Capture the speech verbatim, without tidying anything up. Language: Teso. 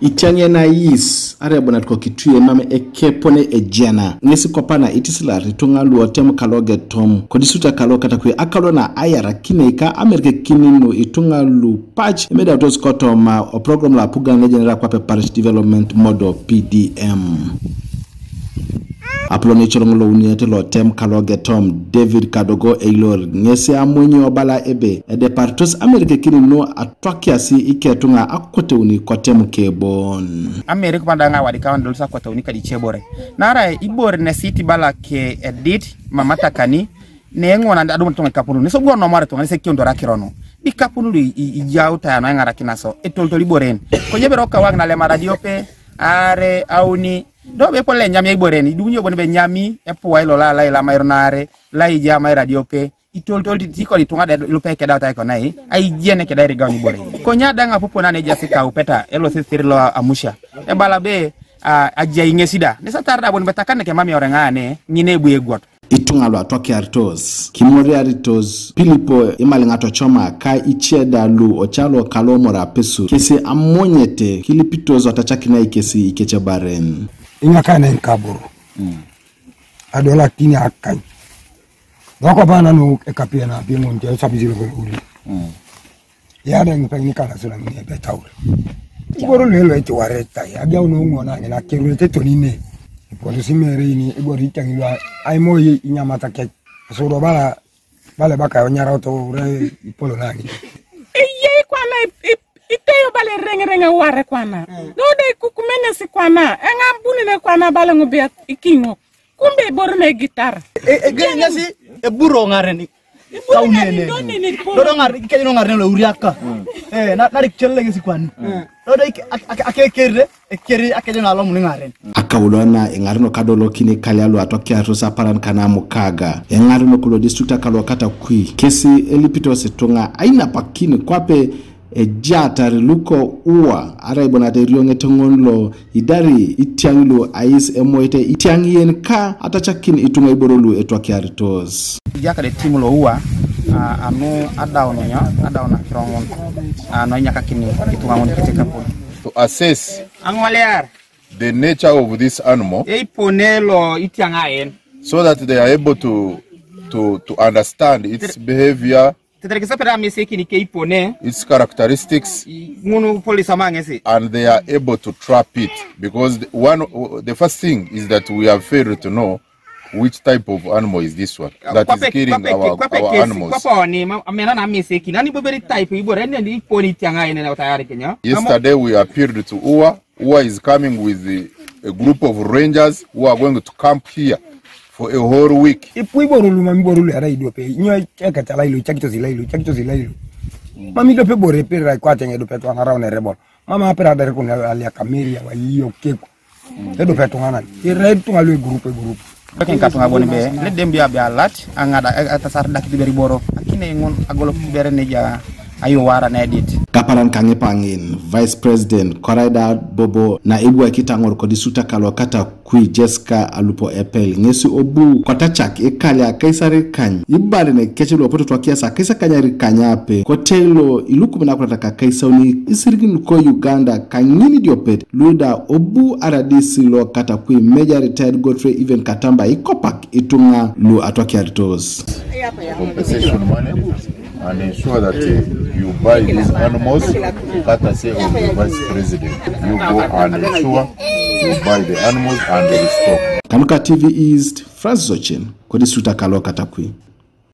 Itiaŋe na yis arai bonat kokitui emam ekepone ejena ŋesi kopana itisilar ituŋa luotem kalogetom kodisuta kalo Katakwi akalo na ayarakinei ka amerekekininu ituŋa lu pac emedautos kotoma oprogram lo apugan nejenera kwape Parish Development Model, P D M. Apolon ecoloŋ louniet lotem kalogetom David Kadogo Eilor ŋesi amonyi obala ebe edeparitos amerekekininu atwakiasi iketuŋa akoteuni kotem kebon. Ameri kupanda ŋa wadi kawan dolus akoteuni kadi cebore. Nara ibore nesi tibala ke edit mamatakani ne ŋona adum tuŋa ikapunu. Neso guwa nomar tuŋa nese kiondora kirono. Di kapunu di ijau tayano eŋarakinaso etoltol iboren. Konye bero kawag na lemara diope are auni. Do be pole nyami iboren. Idunyo bone be nyami epuwa ilo la la ilama ironare la ija ma ira diope. Itoltol ti kodi tuŋa de lupe keda utai konai ai jene keda irigauni bore. Konya daŋ apupo nane jasi kaupeta elo sisir lo amusha ebala be ajai ŋesi da nesatar da bon betakan ne kemami oreŋane ŋine ebu egwot. Ituŋa lu atwakiaritos kimoriaritos Pilipo imaliŋa tocoma ka ice da lu ocalo kalomor apesur kesi amonyete kilipitos otacakinai kesi ikecebaren. Iŋakainen kaburu adolakini akany. Lokoba nanu ekapie na api ŋun te sabisi logo uli. Yada ŋipeŋ nikana sula ŋun ebe taur. Iboro lu elo etiware tai abiau no ŋun na ŋina kerule te tonine. Ipotu simere ini iboro itaŋ ilua aimo inyamata kec. Asuro bala bala baka onyarau to re ipolo na ŋina. Iyei kwana iteyo bala ereŋereŋ eware kwana. Dode ikukumenyesi kwana eŋambunine kwana bala ŋubia ikiŋok. Kumbe iboro na egitar. Egere ŋesi eburo ŋareni. Kaunene dodo ŋar kejeno ŋareni lo uriaka. Eh, na rik chelege sikwani. Dodo akekere ekeri akejeno alomuni ŋaren. Akaulo na iŋaruno kadolokini kalia lu atwakiaros aparan kana mukaga eŋaruno kulo district akalo Katakwi kesi elipitos ituŋa ainapakin kwape. Ejatar luko uwa arai bonat erioŋet ŋon lo idari itiaŋ lu ais emoite itiaŋ yen ka atacakin ituŋa iboro lu etwakiaritos. Ijaka de timu lo uwa anu adaun nyo adaun akiro ŋun. Ano inyakakini ituŋa ŋun kete kapun. To assess aŋwaliar the nature of this animal eipone lo itiaŋ ayen so that they are able to to to understand its behavior. Tetere kisa pere ameseki ni keipone. Its characteristics. Ŋunu polis ama ŋesi. And they are able to trap it because the, one the first thing is that we have failed to know which type of animal is this one that is killing our, our animals. Kwapa oni amena na ameseki nani boberi type ibore ne ni poni tianga ene na tayari kenya. Yesterday we appealed to uwa. Uwa is coming with the, a group of rangers who are going to camp here for a whole week. Ipu iboru lu mami boru lu ara idope. Inyo ekata lailo, chakito si lailo, chakito si lailo. Mami dope bore pera kwa tenge dope to angara one rebel. Mama pera dare kuna alia kameria wa iyo keku. Edope to ngana. Ira etu ngalo e group e group. Pekin katuŋa bon be ne dem bia bia lat aŋada atasar dak diberi boro akine ŋun agolok bere ne ja ayo wara ne edit. Kaparan kaŋe paŋin Vice President koraida bobo na ibua kitaŋor kodi suta kalo Katakwi Jessica Alupo Epel ŋesi obu kotacak ikalia kaisari kany ibari ne kece luopotu twakiasa kaisa kanyari kanyape kotelo ilukumina kurataka kaisauni isirigin ko Uganda kaŋini diopet Luda obu R D C lo Katakwi Major Retired Godfrey Even Katamba ikopak ituŋa lu atwakiaritos. Compensation money and ensure that uh, you buy these animals courtesy of the vice president. You go and ensure you buy the animals and the stock. Kanuka T V East, Francis Ochen, kodi suta kalo Katakwi.